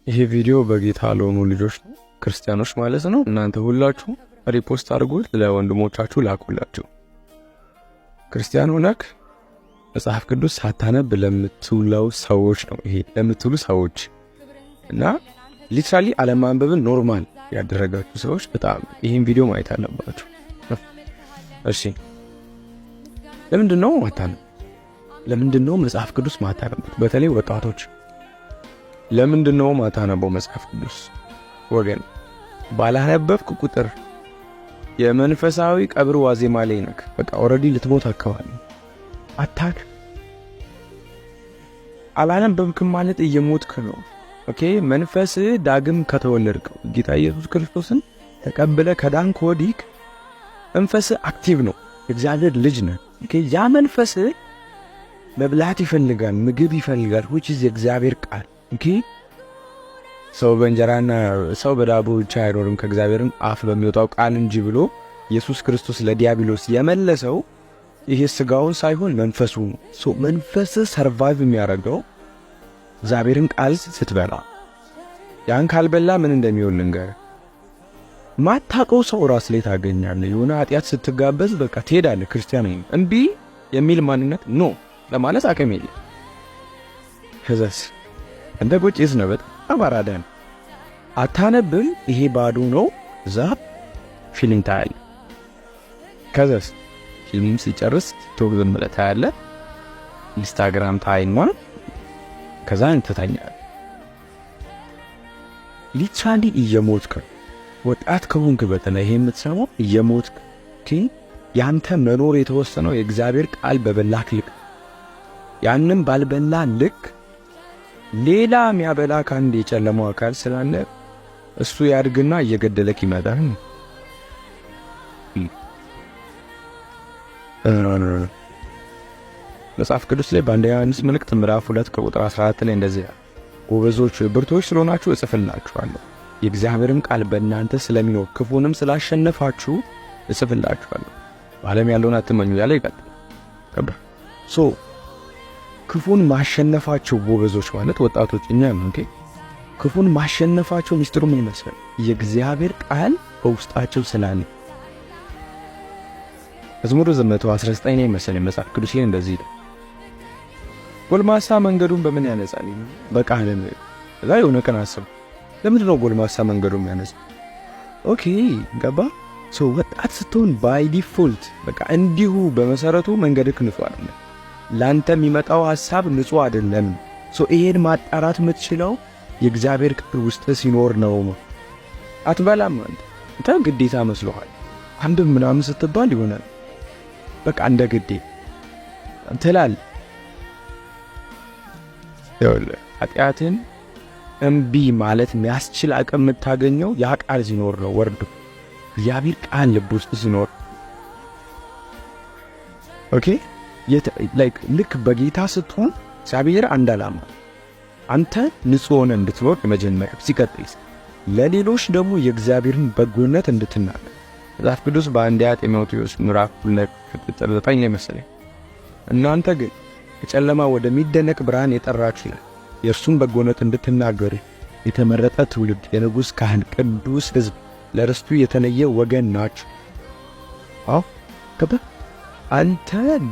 ይሄ ቪዲዮ በጌታ ለሆኑ ልጆች ነው፣ ክርስቲያኖች ማለት ነው። እናንተ ሁላችሁ repost አድርጉት፣ ለወንድሞቻችሁ ላኩላቸው። ክርስቲያን ሆነክ መጽሐፍ ቅዱስ ሳታነብ ለምትውለው ሰዎች ነው ይሄ፣ ለምትውሉ ሰዎች እና literally አለማንበብን normal ያደረጋችሁ ሰዎች በጣም ይህን ቪዲዮ ማየት አለባችሁ። እሺ፣ ለምንድን ነው ማታነብ? ለምንድን ነው መጽሐፍ ቅዱስ ማታነቡት? በተለይ ወጣቶች፣ ለምንድን ነው ማታነበው መጽሐፍ ቅዱስ? ወገን፣ ባላነበብክ ቁጥር የመንፈሳዊ ቀብር ዋዜማ ላይ ነክ። በቃ already ልትሞት አካባቢ attack። አላነበብክም ማለት እየሞትክ ነው። Okay፣ መንፈስ ዳግም ከተወለድክ፣ ጌታ ኢየሱስ ክርስቶስን ተቀብለህ ከዳንክ ወዲህ መንፈስ active ነው። የእግዚአብሔር ልጅ ነህ። Okay፣ ያ መንፈስ መብላት ይፈልጋል፣ ምግብ ይፈልጋል፣ which is የእግዚአብሔር ቃል። Okay፣ ሰው በእንጀራና ሰው በዳቦ ብቻ አይኖርም፣ ከእግዚአብሔርም አፍ በሚወጣው ቃል እንጂ ብሎ ኢየሱስ ክርስቶስ ለዲያብሎስ የመለሰው ይሄ ስጋውን ሳይሆን መንፈሱ ነው። So መንፈስ survive የሚያደርገው እግዚአብሔርን ቃል ስትበላ። ያን ካልበላ ምን እንደሚሆን ልንገርህ። ማታውቀው ሰው ራስ ላይ ታገኛለህ። የሆነ ኃጢአት ስትጋበዝ በቃ ትሄዳለህ። ክርስቲያን እምቢ የሚል ማንነት no ለማለት አቅም የለም። ከዛስ እንደ ቁጭስ ነው። በጣም አራዳ ነው። አታነብም። ይሄ ባዶ ነው። እዛ ፊልም ታያለህ። ከዛስ ፊልም ሲጨርስ ቲክቶክ ዝም ብለህ ታያለህ። ኢንስታግራም ታይና ከዛ ትተኛለህ። Literally እየሞትክ ነው። ወጣት ከሆንክ በተለይ ይሄ የምትሰማው፣ እየሞትክ። ያንተ መኖር የተወሰነው የእግዚአብሔር ቃል በበላክ ልክ፣ ያንም ባልበላ ልክ ሌላ የሚያበላ ከአንድ የጨለማው አካል ስላለ እሱ ያድግና እየገደለክ ይመጣል። መጽሐፍ ቅዱስ ላይ በአንደኛ ዮሐንስ መልእክት ምዕራፍ 2 ከቁጥር 14 ላይ እንደዚህ ይላል፣ ጎበዞች ብርቱዎች ስለሆናችሁ እጽፍላችኋለሁ፣ የእግዚአብሔርም ቃል በእናንተ ስለሚኖር ክፉንም ስላሸነፋችሁ እጽፍላችኋለሁ። በዓለም ያለውን አትመኙ ያለ ይቀጥላል። ገባ? So ክፉን ማሸነፋቸው ጎበዞች ማለት ወጣቶች እኛ ነው። Okay፣ ክፉን ማሸነፋቸው ሚስጥሩ ምን ይመስላል? የእግዚአብሔር ቃል በውስጣቸው ስላለ። መዝሙር 119 ላይ መሰለኝ መጽሐፍ ቅዱስ ላይ እንደዚህ ይላል፣ ጎልማሳ መንገዱን በምን ያነጻል? በቃል። እዛ የሆነ ቀን አስብ፣ ለምንድን ነው ጎልማሳ መንገዱን የሚያነጻ? Okay፣ ገባ? So ወጣት ስትሆን by default በቃ እንዲሁ በመሰረቱ መንገድህ ንጹህ አይደለም። ላንተ የሚመጣው ሐሳብ ንጹህ አይደለም። So ይሄን ማጣራት የምትችለው የእግዚአብሔር ቃል ውስጥ ሲኖር ነው። አትበላም፣ አንተ ግዴታ መስሎሃል። አንብብ ምናምን ስትባል ይሆናል በቃ እንደ ግዴ ትላለህ። ይኸውልህ፣ ኃጢአትን እምቢ ማለት የሚያስችል አቅም የምታገኘው ያ ቃል ሲኖር ነው። ወርዶ እግዚአብሔር ቃል ልብ ውስጥ ሲኖር፣ okay፣ like ልክ በጌታ ስትሆን እግዚአብሔር አንድ ዓላማ፣ አንተ ንጹሕ ሆነህ እንድትኖር የመጀመሪያ፣ ሲቀጥል ለሌሎች ደግሞ የእግዚአብሔርን በጎነት እንድትናገር። መጽሐፍ ቅዱስ በአንደኛ ጢሞቴዎስ ምዕራፍ 2 ቁጥር 9 ላይ መሰለኝ፣ እናንተ ግን ከጨለማ ወደሚደነቅ ብርሃን የጠራችሁ ይላል፣ የእርሱን በጎነት እንድትናገሩ የተመረጠ ትውልድ፣ የንጉሥ ካህን፣ ቅዱስ ሕዝብ፣ ለርስቱ የተለየ ወገን ናችሁ። አዎ፣ ገባ? አንተ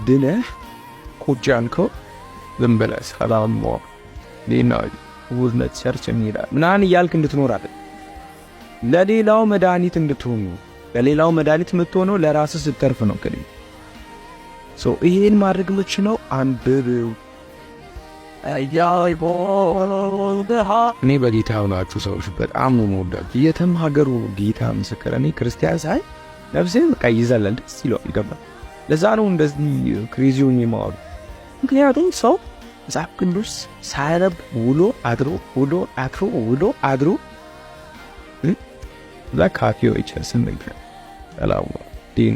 ድነህ ቁጭ ያልከው ዝም ብለህ ሰላም ሌና ውዝነት church የሚላል ምናምን እያልክ እንድትኖር አለ፣ ለሌላው መድኃኒት እንድትሆኑ። ለሌላው መድኃኒት የምትሆነው ለራስህ ስትተርፍ ነው። ግን ይሄን ማድረግ የምችለው አንብብው። እኔ በጌታ ሆናችሁ ሰዎች በጣም ነው የምወዳችሁ። የትም ሀገሩ ጌታ ምስክር፣ እኔ ክርስቲያን ሳይ ነፍሴ በቃ ይዘላል፣ ደስ ይለዋል። ይገባል። ለዛ ነው እንደዚህ crazy ውን የማወሩ። ምክንያቱም ሰው መጽሐፍ ቅዱስ ሳያነብ ውሎ አድሮ፣ ውሎ አድሮ፣ ውሎ አድሮ እዛ ካፌዎች ስንገ ሰላም ዲን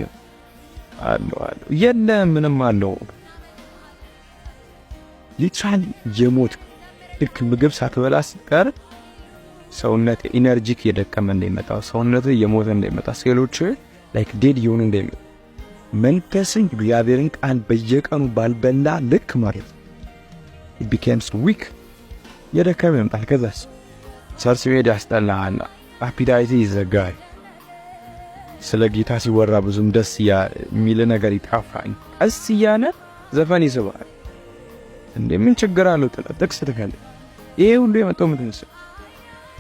አለው አለው የለም ምንም አለው። Literally የሞት ልክ ምግብ ሳትበላ ስትቀር ሰውነት energy ክ እየደከመ እንደሚመጣ፣ ሰውነት እየሞተ እንደሚመጣ፣ ሴሎች like dead እየሆኑ እንደሚመጣ፣ መንፈስን እግዚአብሔርን ቃል በየቀኑ ባልበላ ልክ ማለት it becomes weak. የደከመ ይመጣል። ከዛስ church መሄድ ያስጠላሃል፣ appetite ይዘጋል። ስለ ጌታ ሲወራ ብዙም ደስ የሚል ነገር ይጠፋል። ቀስ እያለ ዘፈን ይስባል። እንዴ ምን ችግር አለው? ጥቅስ ትከል። ይሄ ሁሉ የመጣው ምንድን ነው?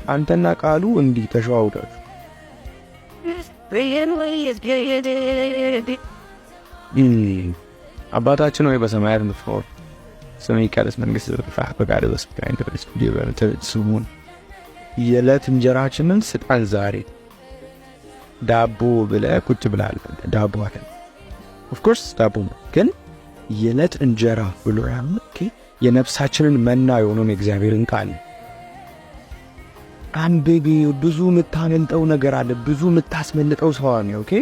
አንተና ቃሉ እንዲህ ተሸዋውዳችሁ። አባታችን ሆይ በሰማያት የምትኖር፣ ስምህ ይቀደስ፣ መንግስትህ ትምጣ፣ ፈቃድህ በሰማይ እንደሆነች እንዲሁ በምድር ትሁን። የዕለት እንጀራችንን ስጠን ዛሬ። ዳቦ ብለህ ቁጭ ብለሃል። ዳቦ አለ፣ of course ዳቦ ነው፣ ግን የዕለት እንጀራ ብሎ ያለው የነፍሳችንን መና የሆነውን የእግዚአብሔርን ቃል አንብቢ። ብዙ የምታመልጠው ነገር አለ። ብዙ የምታስመልጠው ሰው አለ። Okay፣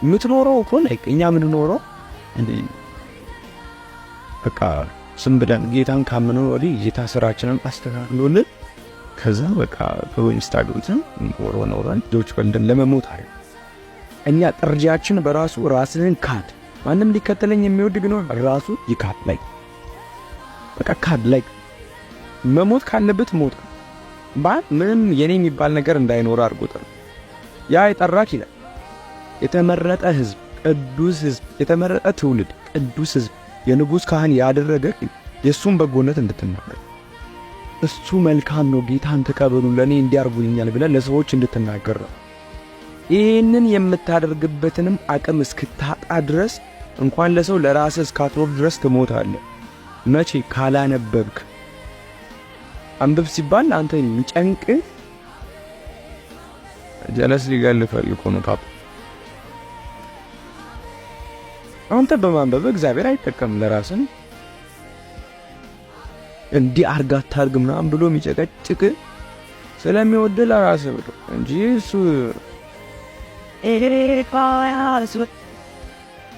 የምትኖረው እኮ like እኛ የምንኖረው በቃ ዝም ብለን ጌታን ካመነው ወዲህ ጌታ ስራችንን አስተካክሎልን ከዛ በቃ በኢንስታግራም ኖሮ ኖረን ልጆች ወልደን ለመሞት አይደል። እኛ ጥሪያችን በራሱ ራስን ካድ። ማንም ሊከተለኝ የሚወድ ቢኖር ራሱ ይካድ። Like በቃ ካድ፣ like መሞት ካለበት ሞት ምንም የኔ የሚባል ነገር እንዳይኖር አድርጎት ነው። ያ የጠራክ ይላል የተመረጠ ህዝብ፣ ቅዱስ ህዝብ፣ የተመረጠ ትውልድ፣ ቅዱስ ህዝብ፣ የንጉሥ ካህን ያደረገ የእሱን በጎነት እንድትናገር፣ እሱ መልካም ነው፣ ጌታን ተቀበሉ፣ ለእኔ እንዲያርጉልኛል ብለህ ለሰዎች እንድትናገር ነው። ይህንን የምታደርግበትንም አቅም እስክታጣ ድረስ፣ እንኳን ለሰው ለራስህ እስካትኖር ድረስ ትሞታለህ። መቼ? ካላነበብክ። አንብብ ሲባል አንተ የሚጨንቅ ጀለስ ሊገል ፈልጎ ነው። ፓፓ፣ አንተ በማንበብ እግዚአብሔር አይጠቀም። ለራስን እንዲህ አርግ አታርግ ምናምን ብሎ የሚጨቀጭቅ ስለሚወድ ለራስህ ብሎ እንጂ እሱ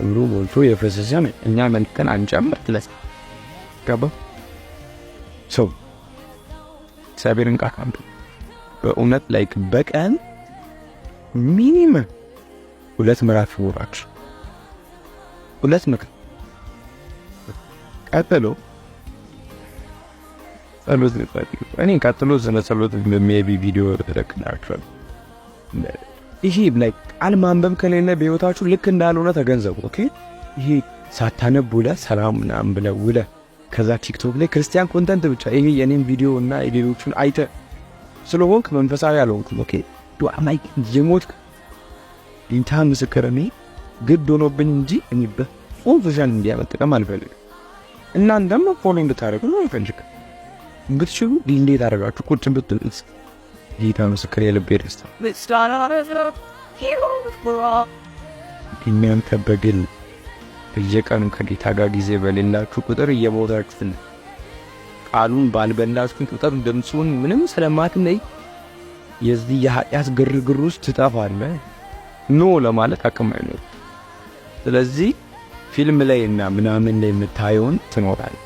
ብሎ ሞልቶ የፈሰሰ እኛ መልተን አንጨምር ትለስ ገባ ሰው። እግዚአብሔርን ቃል አንብብ። በእውነት like በቀን minimum 2 ምዕራፍ ይኖራችሁ፣ 2 ምዕራፍ። ቀጥሎ ጸሎት ንፈልግ። እኔ ቀጥሎ ስለ ጸሎት maybe ቪዲዮ ተደቅናችኋል። ይሄ like ቃል ማንበብ ከሌለ በህይወታችሁ ልክ እንዳልሆነ ተገንዘቡ። Okay፣ ይሄ ሳታነብ ውለህ ሰላም ምናምን ብለህ ውለህ ከዛ ቲክቶክ ላይ ክርስቲያን content ብቻ ይሄ የኔን ቪዲዮ እና የሌሎቹን አይተህ ስለሆንክ መንፈሳዊ አልሆንክም። Okay፣ ዱዓ like የሞትክ። ጌታ ምስክር፣ እኔ ግድ ሆኖብኝ እንጂ እኔ በፍጹም social media መጠቀም አልፈልግም። እናንተም follow እንድታደርጉ ነው አልፈልግም። ብትችሉ እንዴት አደረጋችሁ ቁጭ ብትል ጌታ ምስክር የልቤ ደስታ። እናንተ በግል በየቀኑ ከጌታ ጋር ጊዜ በሌላችሁ ቁጥር እየሞታችሁ ነው። ቃሉን ባልበላችሁ ቁጥር ድምፁን ምንም ስለማትለይ የዚህ የኃጢአት ግርግር ውስጥ ትጠፋለህ። No ለማለት አቅም አይኖርም። ስለዚህ ፊልም ላይ እና ምናምን ላይ የምታየውን ትኖራለህ።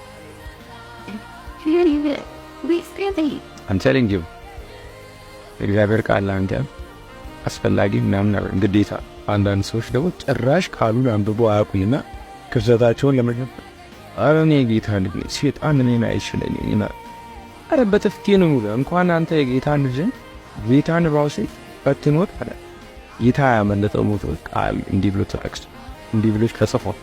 I'm telling you፣ እግዚአብሔር ቃል ለአንተ አስፈላጊ ምናምን ግዴታ። አንዳንድ ሰዎች ደግሞ ጭራሽ ቃሉን አንብበው አያውቁምና ክፍተታቸውን ለመሸፈን ኧረ እኔ የጌታ ልጅ ነኝ፣ ሴጣን እኔን አይችለኝም ይላል። ኧረ በጥፍቴ ነው የሚለው። እንኳን አንተ የጌታን ልጅ ጌታን ራሱ ፈትኖት አለ። ጌታ ያመለጠው ሞት ቃል እንዲህ ብሎ ተጠቅሶ፣ እንዲህ ብሎ ተጽፏል።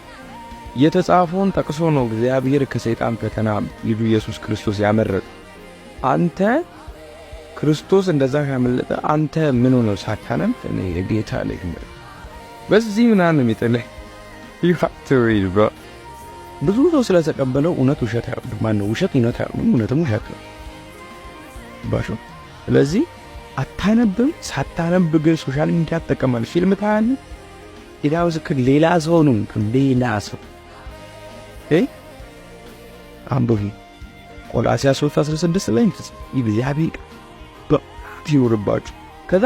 የተጻፈውን ጠቅሶ ነው እግዚአብሔር ከሰይጣን ፈተና ልጁ ኢየሱስ ክርስቶስ ያመረጠ። አንተ ክርስቶስ እንደዛ ካመለጠ አንተ ምን ሆነው ሳታነብ እኔ የጌታ ልጅ ነኝ በዚህ ምናምን የሚጥልህ? You have to read, bro። ብዙ ሰው ስለተቀበለው እውነት ውሸት አይሆንም። ማነው ውሸት እውነት አይሆንም፣ እውነትም ውሸት ነው ባሾ። ስለዚህ አታነብም። ሳታነብ ግን social media ትጠቀማለህ፣ ፊልም ታያለህ። ሌላ ምስክር ሌላ ሰው ነው፣ ሌላ ሰው። አንብቢ። ቆላስይስ 3:16 ላይ እግዚአብሔር በእውነት ይኖርባችሁ። ከዛ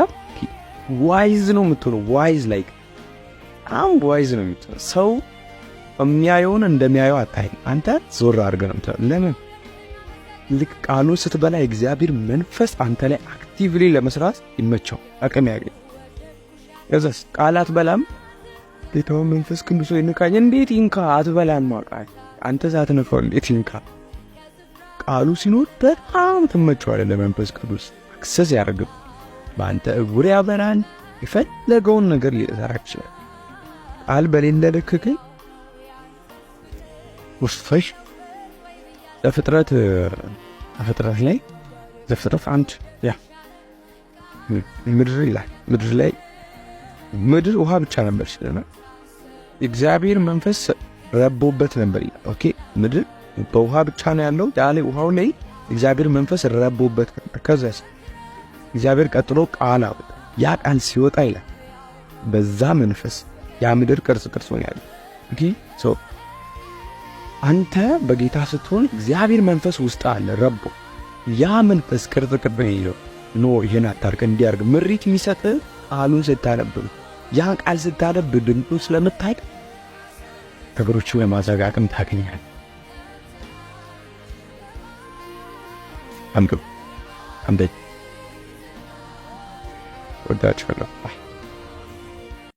wise ነው የምትሆነው። Wise like በጣም wise ነው የምትሆነው። ሰው የሚያየውን እንደሚያየው አታይም። አንተ ዞር አድርገህ ነው የምታየው። ለምን? ልክ ቃሉን ስትበላ የእግዚአብሔር መንፈስ አንተ ላይ actively ለመስራት ይመቸው፣ አቅም ያገኝ። ከዛስ ቃል አትበላም። ጌታው መንፈስ ቅዱስ ይንካኝ። እንዴት ይንካ? አትበላም። ቃል አንተ ሳትነካው እንዴት ይንካ? ቃሉ ሲኖር በጣም ትመቸዋለህ። ለመንፈስ ቅዱስ access ያደርግም፣ በአንተ እውር ያበራል፣ የፈለገውን ነገር ሊሰራ ይችላል። ቃል በሌለ ልክ ግን ውስፈሽ ዘፍጥረት ላይ፣ ዘፍጥረት 1፣ ያ ምድር ይላል፣ ምድር ላይ ምድር ውሃ ብቻ ነበር ሲለና እግዚአብሔር መንፈስ ረቦበት ነበር ይላል። Okay፣ ምድር በውሃ ብቻ ነው ያለው። ያ ላይ ውሃው ላይ እግዚአብሔር መንፈስ ረቦበት ነበር። ከዛስ እግዚአብሔር ቀጥሎ ቃል አወጣ። ያ ቃል ሲወጣ ይላል በዛ መንፈስ ያ ምድር ቅርጽ ቅርጽ ሆነ ያለ። Okay፣ so አንተ በጌታ ስትሆን እግዚአብሔር መንፈስ ውስጥ አለ ረቦ። ያ መንፈስ ቅርጽ ቅርጽ ነው። No፣ ይሄን አታርግ፣ እንዲያርግ ምሪት የሚሰጥ ቃሉን ስታነብ፣ ያ ቃል ስታነብ ድምፁ ስለምታውቅ ነገሮቹ የማድረግ አቅም ታገኛለህ። አንብብ፣ አንደኝ። ወዳችኋለሁ። Bye.